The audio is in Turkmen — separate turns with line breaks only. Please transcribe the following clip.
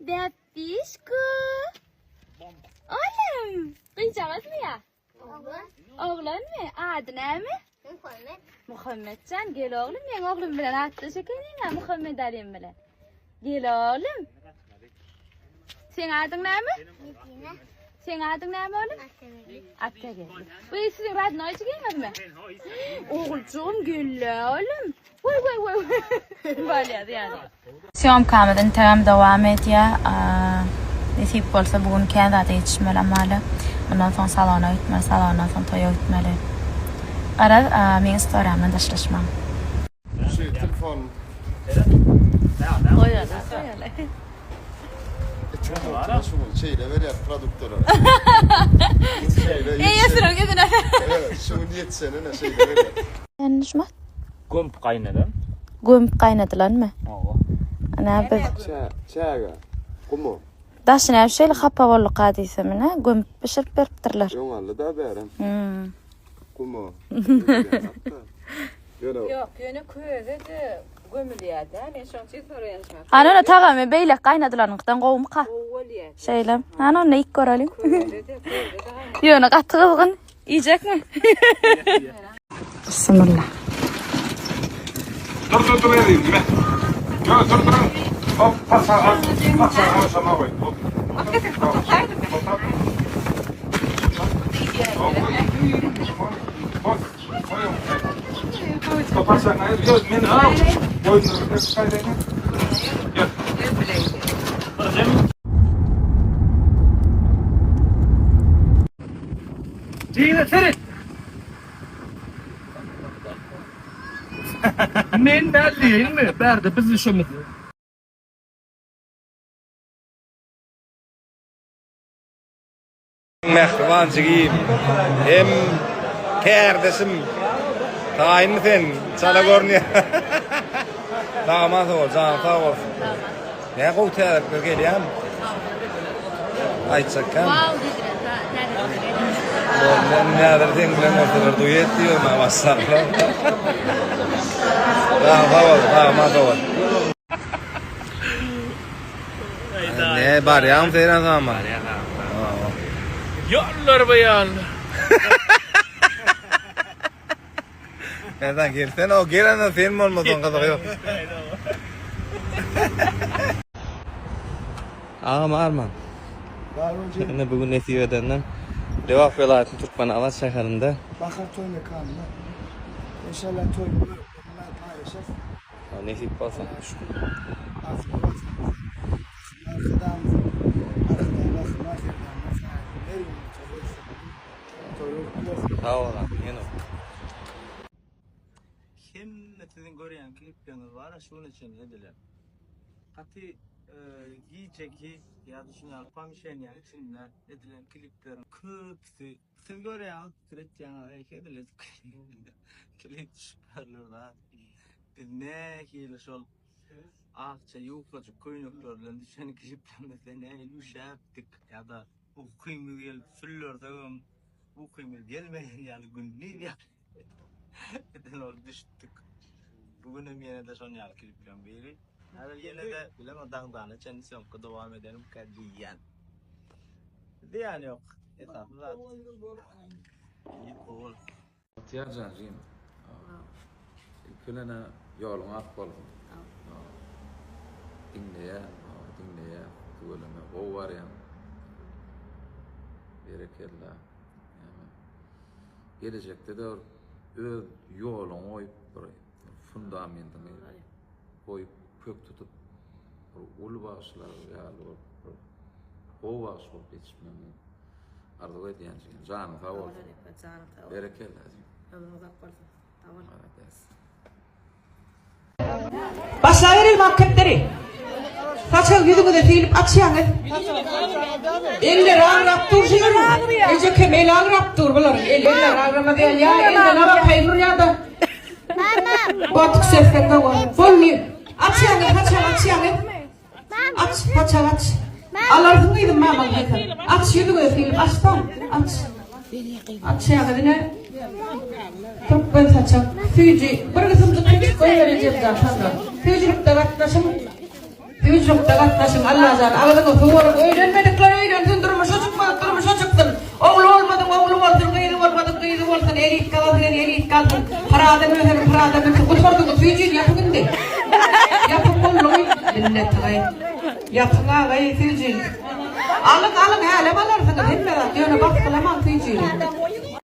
Bäpbişko. Oglum, gyzjagazmy ýa? Oglan. Oglanmy? Ady näme? Muhammet. Muhammetjan, gel oglum, meň oglum bilen atdaş ekeniň-ä, Muhammet Alim bilen. Gel oglum. Seň adyň näme? Medine. Seň adyň näme oglum? Atageldi. Atageldi. Bu siziň radnoý jigiňizmi? Oguljygym gel oglum. Woý woý woý. Bolýar ýaly. Sýomkamyz integem dowam edýär. Nesip bolsa bu gün kän zada ýetişmeli amaly. Mundan soň salona gitmeli, salondan soň toýa gitmeli. Garaz, meň istoriýamdan daşlaşmaň.
Şu telefon.
Goýala, goýala.
Içiň mugtuna şu gün şeýle berýär produktlary. Şeýle.
Eýesiniň ýüzüne.
Evet, şu gün ýetişenine şeýle berýär.
Sen şumat?
Gömüp gaýnadan.
Gömüp gaýnadylanmy?
Hawa.
Ana biz
Çäge, guma.
Daşy näme şeýle hapa bolduka diýsem ine gömüp bişirip beripdirler.
Öň aldy-da bärem.
Hmm.
Guma. Ýöne
Ýok, ýöne köze-de gömülýär-dä. Men şoň üçin soraýan şuňa.
Hany onda tagamy beýle gaýnadylanyňkydan gowumyka?
Gowy bolýar.
Şeýle. Hany onda iýip göreliň.
Köze-de, köze-de gaýnadylýar.
Ýöne gaty gyzgyn. Iýjekmi? Bismillah.
Dur dur dur elim me. Dur dur dur. Hop pasa al. Pasa al sama goý. Hop. Jigime seret. Men däl diýinmi? Bärde biz düşemiz.
Mähriban jigim hem kärdeşim taýynmy sen çala görünýär. Sag-aman sag bol, janyň sag bolsun. Nä gowy täzelikler gelýärmi? Aýtjak kän.
Wow diýdiler, täzelikler gelýär.
Men häzir seň bilen bolsalar duet diýermä başlarlar. Sag bol, sag-aman sag bol. Ne barýaň seýran sama?
Barýan ha. Ýollar bu ýol.
Sen gelsen o gelenden sen bolmasaň gyzygy ýok.
Agam arman. Ine bu gün nesip edenden Lebap welaýatynyň Türkmenabat şäherinde
Bahar toý mekanynda. Inşallah toý bilen paýlaşarys.
Nesip bolsa.
Şükür. Arzuwlar Watanymyzyň, Gahryman Arkadagymyzyň, Arkadagly Gahryman Serdarymyzyň saýasynda her gün toý üstünlikli toýlar gutly bolsun.
Sag bol agam, ýene.
Hemme siziň görýän klipleriňiz bar-a şu güne çenli edilen. Gaty gijeki ýa-da şuny ýaly pomşeniýaň içinde edilen klipleriň köpüsi siz görýäňiz pikir etýäňiz eý hezil edip klip düşüp barlar zat. Biz nähili şol akja ýukajyk köýnekler bilen düşen kliplerimizde nähili üşäpdik ýa-da ukymyz gelip süllersegem ukymyz gelmeýän ýaly gündiz ýaly Eden ol düşdük. Bu günem ýene-de şon ýaly klipleriň biri. Häzir ýene-de bilemok daňdana çenli sýomka dowam ederimkä diýýän. Zyýany ýok. Esasy zat. Iýip gowy.
Bagtyýar jan jigim. Ilki bilen-ä ýoluň ak bolsun. Diňleýän, diňleýän. Tüweleme gowy barýaň. Berekella. Näme? Gelejekde-de bir öz ýoluňy goýup, bir fundamendiňi goýup, kök tutup, bir uly bagşylar ýaly bolup, bir gowy bagşy bolup ýetişmegiňi arzuw edýän jigim. Janyň sag bolsun.
Janyň sag bolsun.
Berekella jigim.
Ömrüň uzak bolsun. Sag bol.
Malades.
Başlabereli marketleri. Saçagy ýüzüňize silip açýaňyz. Elleri agrap dur şularyň. Ejekem eli agrap dur bularyň. Elleri agramaz ýaly ýa elden alakaý urýa-da. Botuk sesden gowy. Boldy. Açýaňyz saçagy açýaňyz. Aç, saçak aç. Alarsyň gyzym mamaň gelse. Aç ýüzüňe silip açsaň, aç. Aç ýaňy ine. Türkmen saçak. Süýji bir gysymjyk süýt goýber ejemjan şonda. Süýjülikde gatnaşyň. Süýjülikde gatnaşyň Allajan agzyňy suwaryň öýlenmedikler öýlensin durmuşa çykmadyk durmuşa çyksyn ogly bolmadyň ogly bolsun gyzy bolmadyk gyzy bolsun elitde galsyn elitde alsyn pyradan öseni pyradan ösün gutardyňyz süýjini ýapyň indi ýapyň boldugy milletiňi ýapyň agaý süýjini alyň alyň hälem alarsyňyz hemme zat ýöne basgylamaň süýjini.